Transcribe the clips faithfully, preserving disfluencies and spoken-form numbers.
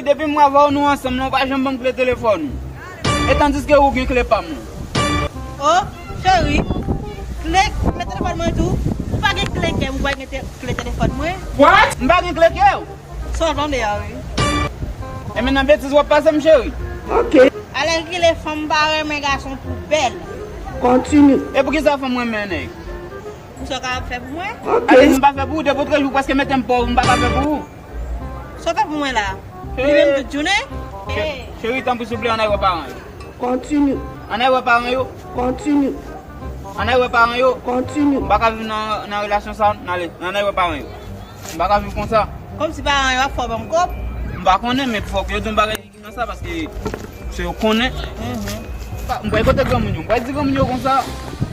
Depi m avè w nou ansanm, non, ou pa janm ban m kle telefòn ou. E tandiske ou gen kle pa m nan. O, cheri, kle, kle telefòn mwen tou. Ou pa gen kle kè m, ou pa gen te-, kle telefòn mwen. What? M pa gen kle kè w? Sa w tande a, wi. E men nan betiz w ap pase m, cheri. Ok. Alèkile fanm pa renmen gason pou bèl. Kontini. E poukisa fanm renmen nèg? Pou sa w kapab fè pou mwen? Ok. Ate m pa fè pou ou, depi w trè jou prèske mete m pòv, m pa ka fè pou ou. Sa w fè pou mwen la? Li menm tout jounen? Cheri, tanpri souple, ann al wè paran yo. Kontini. Ann al wè paran yo. Kontini. Ann al wè paran yo. Kontini. M pa ka viv nan, nan relasyon sa, ann ale, ann al wè paran yo. M pa ka viv konsa. Kòmsi paran yo ap fè w ban m kòb? M pa konnen, men fòk yo di yon bagay ki nan sa, paske se yo konnen. Mhm. M pa, m pa kote granmoun yo, m pa di granmoun yo konsa,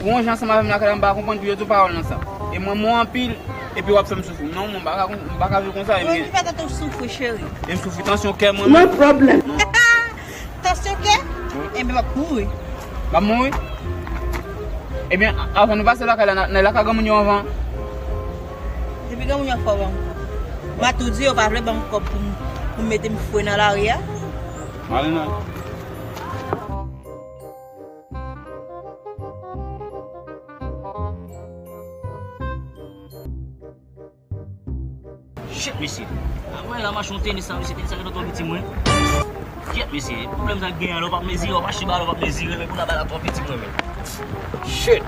ou yon jan ansanm avè m lakay la, m pa konprann pou yo di w pawòl nan sa. E mwen, mwen anpil, epi w ap fè m soufri. Non, mwen, m pa ka, m pa ka viv konsa, e mwen. Mwen ki fè tèt ou soufri, cheri. E m soufri tansyon kè mwen. No problem. Non. Tansyon kè? Wi. Ebyen, m ap mouri. M ap mouri? Ebyen, a-, avan nou pase lakay la, n a-, n al lakay granmoun yo anvan. Depi granmoun yo fò ban m kòb. M a tou di yo pa vle ban m kòb pou m, pou m mete m fwe nan lari a. Ale, ale. Shit, mesye. Avè la mache yon tenis sa, mesye, tenis sa gentan twò piti mwen. Kyèt, mesye, pwoblèm sa k genyen an, lè w p ap mezire, w ap achte balon, w p ap mezire, men kounye a bagay la twò piti mwen, men. Shit.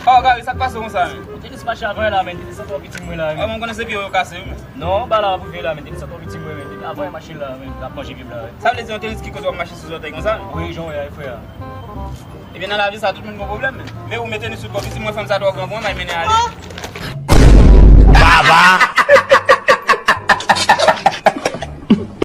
Oh, Gary, sa k pase konsa, men? Tenis mache avè la, men, tenis sa twò piti mwen la, men. Ah, mwen konnen se pye w yo kase, wi, men. Non, ba la ap rive la, men, tenis sa twò piti mwen, men. Avè mache la, men, l ap manje pye m la, men. Sa vle di yon tenis ki koz w ap mache sou zòtèy konsa, men? Wi, jan w wè a, frè a. Ebyen, nan lavi sa, tout moun gon pwoblèm, men. Men ou mete nou sou twò piti, mwen fè m sa twò gran pou mwen, m al mennen ale. Oh,